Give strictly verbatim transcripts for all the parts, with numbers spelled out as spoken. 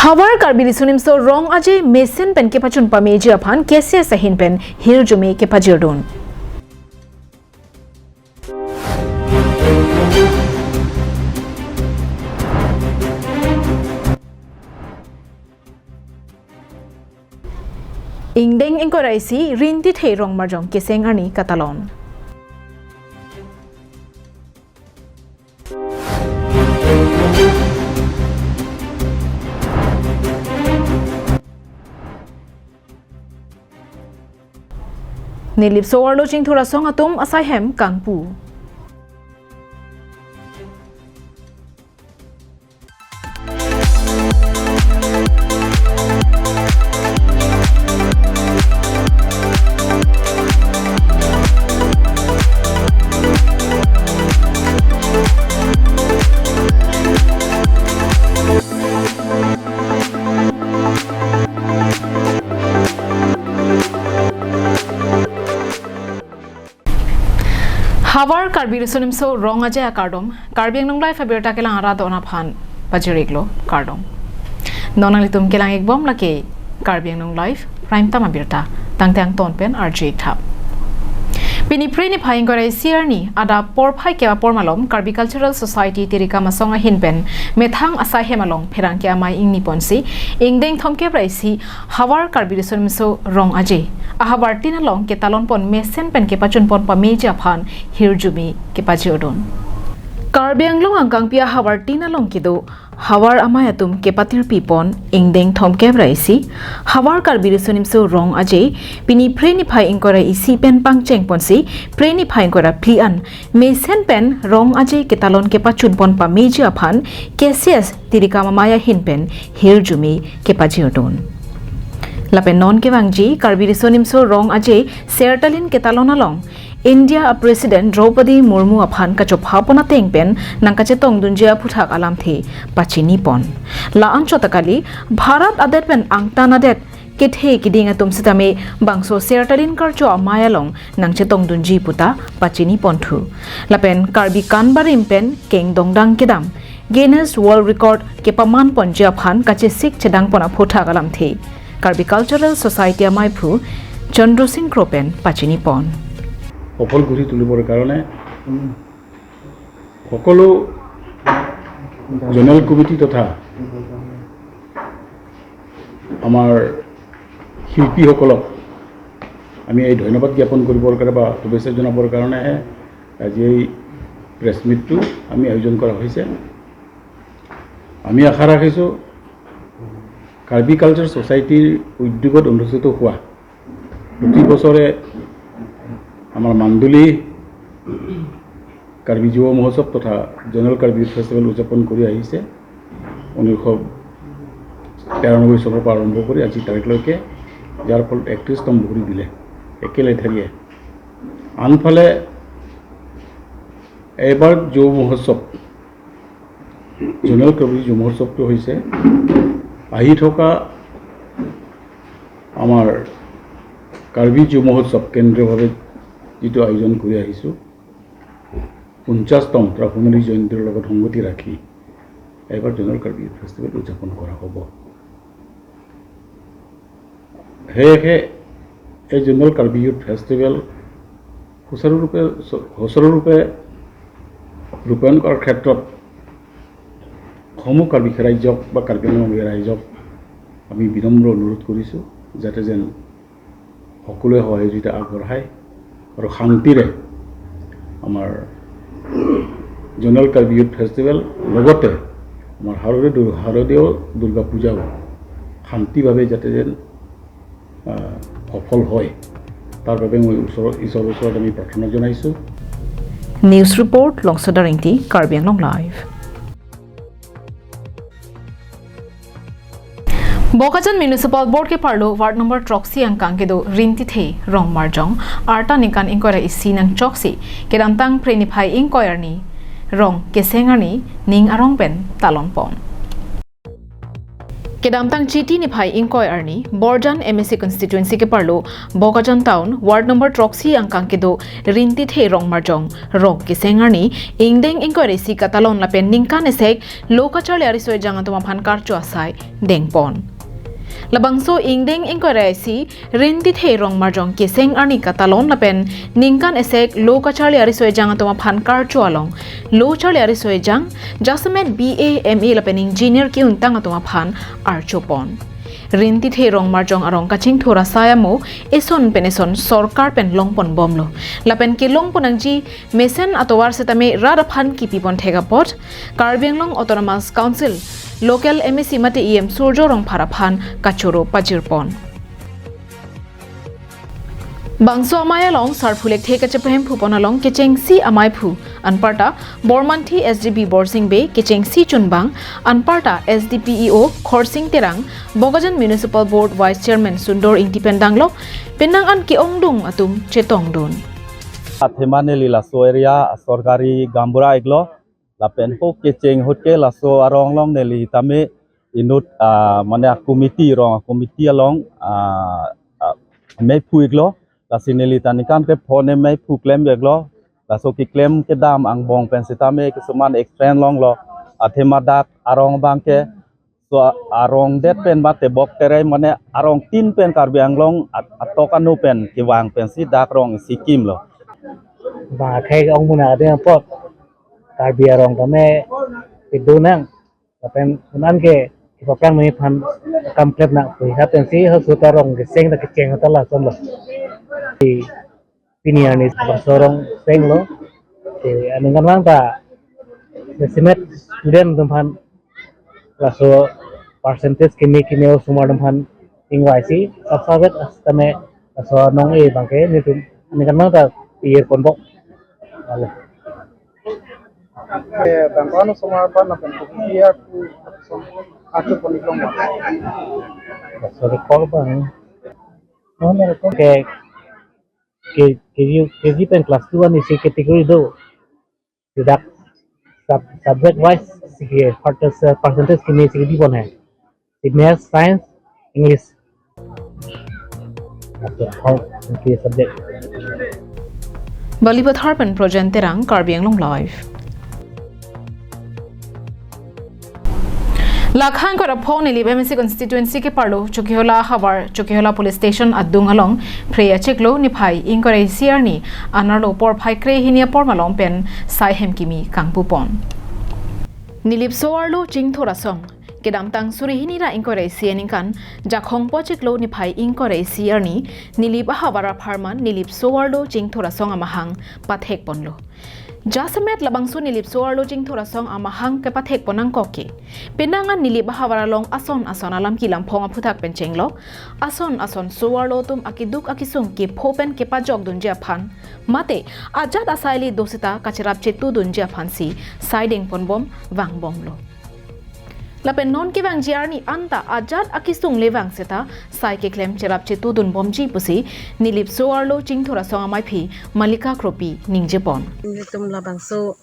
Havar Karbi Riso Nimso Rong Aje mesen pen kepachun pameji aphan K C S ahin pen hirjume kepajirdun. Ingdeng ingkoi ra isi Rin Tithe Rong Marjong Keseng Arni katalon. Nilip so-arlo chingthur asong atum asai hem kangpu. Havar Karbi Riso Nimso Rong Aje akardom, Karbi Anglong Live abirta kelang arat on aphan pajir-iklo, kardom. Non nanglitum kelang-ikbom lake Karbi Anglong Live Prime Time abirta, tangte angton pen arju-ik tha. Pini Phre niphai ingkoi ra isi arni adap porphai kep apor malom Karbi Cultural Society Tirikam Asong ahin pen methang asai hem along pherangke amei ingni ponsi ingdeng thomkep ra isi Havar Karbi Riso Nimso Rong Aje ahavar tin along ketalon pon mesen pen kepachun pon pameji aphan hirjume kepajirdun. Karbi Anglong angkangpi ahavar tin along kedo havar amei atum kepatirpi pon ingdeng thomkep ra isi Havar Karbi Riso Nimso Rong Aje pini Phre niphai ingkoi ra isi pen pangcheng ponsi Phre niphai ingkoi ra phli an mesen pen Rong Aje ketalon kepachun pon pameji aphan K C S Tirikam amei ahin pen hirjume kepajirdun. Lapen non kevangji Karbi Riso Nimso Rong Aje Sertalin ketalon along India a President Draupadi Murmu aphan kachopha pon ateng pen nangkachetongdunji aphuthak alamthe pachini pon. La-anchot ta kali, Bharat adet pen angtan adet kethe kiding atum sitame bangso Sertalin karcho amei along nangchetongdunji puta pachini ponthu. Lapen Karbi kan barim pen kengdongdang kedam Guinness World Record kepaman ponji aphan kachesik chedang pon aphuthak alamthe Karbi Cultural Society amei aphu Chandra Singh Kro pen pachini pon. সফল কৰি তুলিবৰ কাৰণে সকলো general committee তথা আমাৰ শিল্পীসকলক আমি এই ধন্যবাদ জ্ঞাপন কৰিবৰ কাৰণে বা শুভেচ্ছা জনাবৰ কাৰণেহে আজি এই প্ৰেছ মিটটো আমি আয়োজন কৰা হৈছে। আমি আশা ৰাখিছোঁ কাৰ্বি কালচাৰ ছ'চাইটিৰ উদ্যোগত অনুষ্ঠিত হোৱা প্ৰতি বছৰে আমাৰ মান্দুলি কাৰ্বি যুৱ মহোৎসৱ তথা জেনেৰেল কাৰ্বি ইউথ ফেষ্টিভেল উদযাপন কৰি আহিছে ঊনৈছশ তিৰানব্বৈ চনৰ পৰা আৰম্ভ কৰি আজি তাৰিখলৈকে, যাৰ ফলত একত্ৰিশতম বগৰী দিলে একেলেঠাৰিয়ে। আনফালে এইবাৰ যুৱ মহোৎসৱ, জেনেৰেল কাৰ্বি যুৱ মহোৎসৱটো হৈছে আহি থকা আমাৰ কাৰ্বি যুৱ মহোৎসৱ কেন্দ্ৰীয়ভাৱে যিটো আয়োজন কৰি আহিছোঁ, পঞ্চাশতম তথা সোণালী জয়ন্তীৰ লগত সংগতি ৰাখি এইবাৰ জেনেৰেল কাৰ্বি ইউথ ফেষ্টিভেল উদযাপন কৰা হ'ব। সেয়েহে এই জেনেৰেল কাৰ্বি ইউথ ফেষ্টিভেল সুচাৰুৰূপে, সুচাৰুৰূপে ৰূপায়ণ কৰাৰ ক্ষেত্ৰত সমূহ কাৰ্বি ৰাইজক বা কাৰ্বি আংলং ৰাইজক আমি বিনম্ৰ অনুৰোধ কৰিছোঁ, যাতে যেন সকলোৱে সহযোগিতা আগবঢ়ায় আৰু শান্তিৰে আমাৰ জেনেৰেল কাৰ্বি ইউথ ফেষ্টিভেল লগতে আমাৰ শাৰদীয় দুৰ-, শাৰদীয় দুৰ্গা পূজাও শান্তিভাৱে যাতে যেন, আহ, সফল হয়, তাৰ বাবে মই ওচৰত, ঈশ্বৰৰ ওচৰত আমি প্ৰাৰ্থনা জনাইছোঁ। News report, Longsoda Ringti, Karbi Anglong Live. Bokajan Municipal Board keparlo ward number throksi angkang kedo Rin Tithe Rong Marjong arta ningkan ingkoi ra isi nangchoksi kedamtang Phre niphai ingkoi arni Rong Keseng Arni ning arong pen talon pon. Kedamtang Chiti niphai ingkoi arni, Borjan M A C constituency keparlo, Bokajan Town, ward number throksi angkang kedo, Rintithe Rongmarjong, Rong Keseng arni, ingdeng ingkoi ra isi katalon lapen ningkan esek lo kacharli ariso ejang atum aphan karcho asai dengpon. Labangso ingdeng ingkoi ra isi, Rintithe Rongmarjong Keseng arni katalon lapen ningkan esek lo kacharli ariso ejang atum aphan karcho along, lo charli ariso ejang, jasemet B A, M A lapen engineer ke-untang atum aphan archopon. Rintithe Rongmarjong arong kachingthur asai amo eson pen eson sorkar pen longpon bomlo. Lapen kelongpon nangji mesen atovar setame rat aphan kipipon thek apot, Karbi Anglong Autonomous Council, local M A C mate E M Surjo Rongphar aphan kachoro pajirpon. Bangso amei along sarphu lekthe kachepahemphupon along kechengsi ameiphu, anparta Bormanthi S D P Borsing Bey, kechengsi chunbang, anparta S D P E O Khorsing Terang, Bokajan Municipal Board Vice Chairman Sundor Ingti pen danglok, penang an ke-ongdung atum chetongdun. Athema neli laso area sorkari gaonbura iklo, lapen ho kecheng ahut ke laso arong along neli tame inut, ah, mane a committee, rong a committee along, ah, ah, meiphu iklo, lasi neli ta ningkan kre phone meiphu klem iklo, laso keklem kedam angbong pen setame kisuman extend longlo, athema dak arong abang ke, so arong det pen mate bok terai mane arong tin pen Karbi Anglong at-, atok anu pen kevang pensi dak rong isi kimlo. Ba khai ong muna adeng apot Karbi arong tame kedo nang, lapen un-an ke kepaprang mephan kam klep nang pu hisap pensi ho suta Rong Keseng ta kecheng ta lasonlo. Di pini arni bangso Rong Kesenglo. Te aningkanvang ta jasemet student atum aphan laso percentage kimi kimi osomar atum aphan ingvaisi, sapsavet setame laso anong-e abang ke nelitum aningkanvang ta pir ponbok. Alo. Eh, bang kono osomar aphan lapen kopi ya ku som atu pon iklong ma. Laso record abang. Non record ke, ke, K G, K G pen class two an isi category do. Tidak sub-, subject wise si ke percentage, percentage kimi si dipon hai. Si maths, science, English. Subject. Balipathar pen Projen Terang, Karbi Anglong Live. Lakha ingkoi ra pho Nilip M A C constituency keparlo Chokihola havar Chokihola police station adung along Phre achiklo niphai ingkoi ra isi arni anerlo porphai kre hini apor malom pen sai hem kimi kangpupon. Nilip so-arlo Chingthur Asong, kedamtang suri hini ra ingkoi ra isi aningkan Jakhong po chiklo niphai ingkoi ra isi arni Nilip ahavar apharman Nilip so-arlo Chingthur Asong amahang pathekponlo. Jasemet labangso Nilip so-arlo Chingthur Asong amahang kepathekpon nangkok ke, penang an Nilip ahavar along ason ason alam kilam phong aphuthak pen chenglok, ason ason so-arlo atum akeduk akesung kepho pen kepajokdunji aphan, mate ajat asai le do seta kacherap chetudunji aphansi sai dengponbom vangbomlo. Lapen non kevangji arni anta ajat akesung le vang seta sai keklem cherap chetudunbomji pusi Nilip so-arlo Chingthur Asong ameiphi Malika Kropi ningjepon. Nelitum labangso,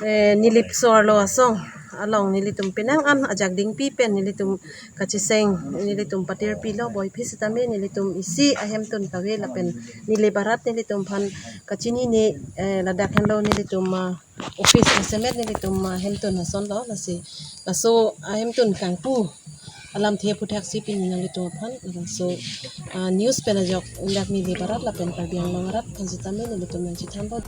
eh, Nilip so-arlo asong along nelitum penang an ajak dingpi pen nelitum kacheseng, nelitum patirpilo, boiphi setame nelitum isi ahemtun kave lapen Nilip arat nelitum aphan kachinine, eh, ladak henlo nelitum, ah, office jasemet nelitum, ah, hemtun asonlo, lasi laso ahemtun kangpu alamthe aphuthaksi pini nanglitum aphan, laso, ah, news pen ajok indak Nilip arat lapen Karbi Anglong arat aphan setame nelitum nangchethanbom.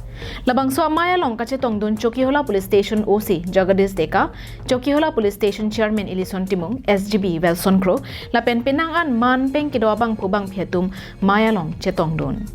Labangso amei along kachetongdun Chokihola Police Station O C Jagadish Deka, Chokihola Police Station Chairman Elison Timung, S G B Welson Kro, lapen penang an man peng kedo abangphu bangphi atum mei along chetongdun.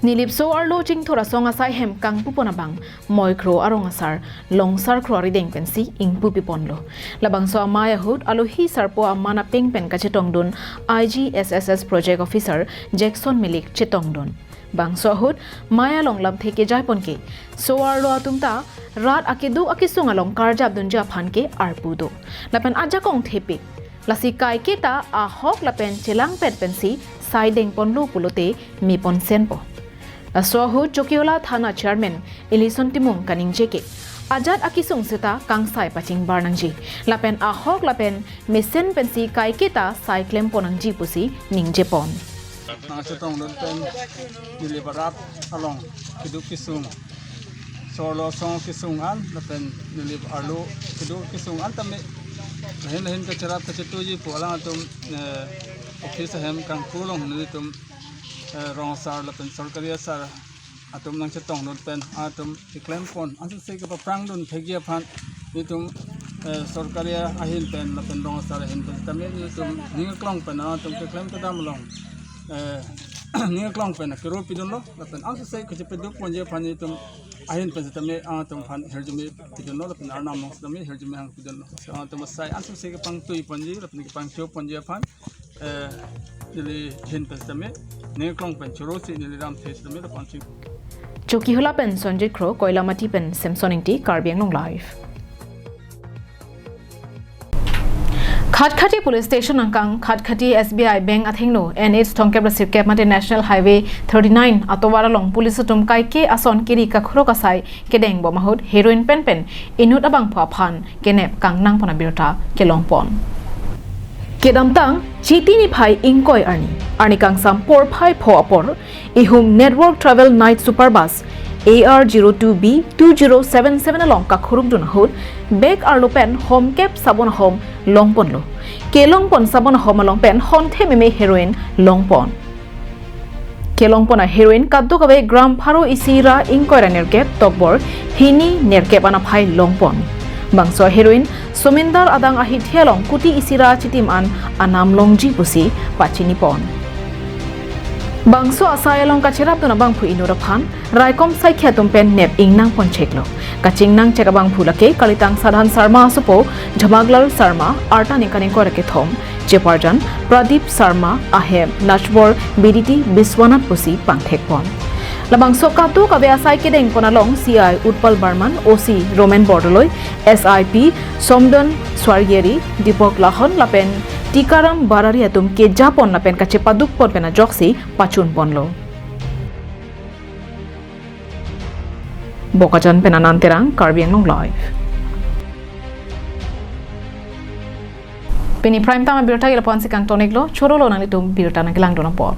Nilip so-arlo Chingthur Asong asai hem kangpupon abang Moikro arong asar Longsar Kro arideng pensi ingpupiponlo. Labangso amei ahut alohi sarpo aman apeng pen kachetongdun I G S S S Project Officer Jackson Milik chetongdun. Bangso ahut mei along lamthe kejaipon ke, so-arlo atum ta rat akeduk akesung along karjapdunji aphan ke arpu do. Lapen ajakong thepik. Lasi kaiketa ahok lapen chelangpet pensi sai dengponlo pulote meponsenpo. Laso ahut Chokihola Thana Chairman Elison Timung kaningje ke, Ajat akesung seta kangsai pachingbar nangji. Lapen ahok lapen mesen pensi kaiketa sai klempon nangji pusi ningjepon. Nangchetongdun pen neli barat along keduk kesung, sorlo asong kesung an lapen neli arlo keduk kesung an tame lahin lahin kacherap kachetuji pu alangtum, eh, office ahem kangpu along nelitum, eh, rong asar lapen sorkari asar atum nangchetongdun pen atum keklempon, ansose kepaphrangdun thekji aphan nelitum, eh, sorkari ahin pen lapen rong asar ahin pen tame nelitum ning aklong pen atum keklem kedam along, eh, ning aklong pen kero pidunlo lapen ansose kachepeduk ponji aphan nelitum ahin pen tame atum aphan hirjume pidunlo lapen arnam along tame hirjume hang pidunlo. So atum asai ansose kepangtui ponji lapen kepangcho ponji aphan, eh, neli ahin pen tame ning aklong pen choro si neli ram thes tame lapen ching. Chokihola pen Sanjit Kro, Koilamati pen Samson Ingti, Karbi Anglong Live. Khatkhati Police Station angkang Khatkhati S B I Bank athengno N H thomkep ra sirkep mate National Highway thirty-nine atovar along police atum kaike ason kiri kakhurok asai kedeng bom ahut heroin penpen inut abangphu aphan kenep kangnangpon abirta kelongpon. Kedamtang Chiti niphai ingkoi arni, arni kangsam porphai pho apor, ihum Network Travel Night Super Bus A R zero two B two zero seven seven along kakhurukdun ahut bag arlo pen homkep sabon ahom longponlo. Kelongpon sabon ahom along pen honthe meme heroin longpon. Kelongpon aheroin kadokave gram pharo isi ra ingkoi ra nerkep tokbor hini nerkep anaphai longpon. Bangso heroin Somindar adang ahithi along kuti isi ra chitim an anam longji pusi pachinipon. Bangso asai along kacherapdun abangphu inut aphan raikom saikhi atum pen nep ingnangpon cheklo. Kachingnang chek abangphu lake kalitang Sadhan Sarma asopo, Jhamaklal Sarma, arta ningkan ingkoi ra kethom, cheparjan Pradip Sarma, ahem Nachbor B D T Biswanath pusi pangthekpon. Labangso kadokave asai kedengpon along C I Utpal Barman, O C Roman Bordoloi, S I P Somdon Swargeri, Deepak Lahon lapen Tikaram Barari atum kejapon lapen kachepadukpon pen ajoksi pachunponlo. Bokajan pen Anand Terang, Karbi Anglong Live. Pini prime time abirta ke lapu-an si kangton-iklo, chorolo nanglitum birta nangkelangdun apot.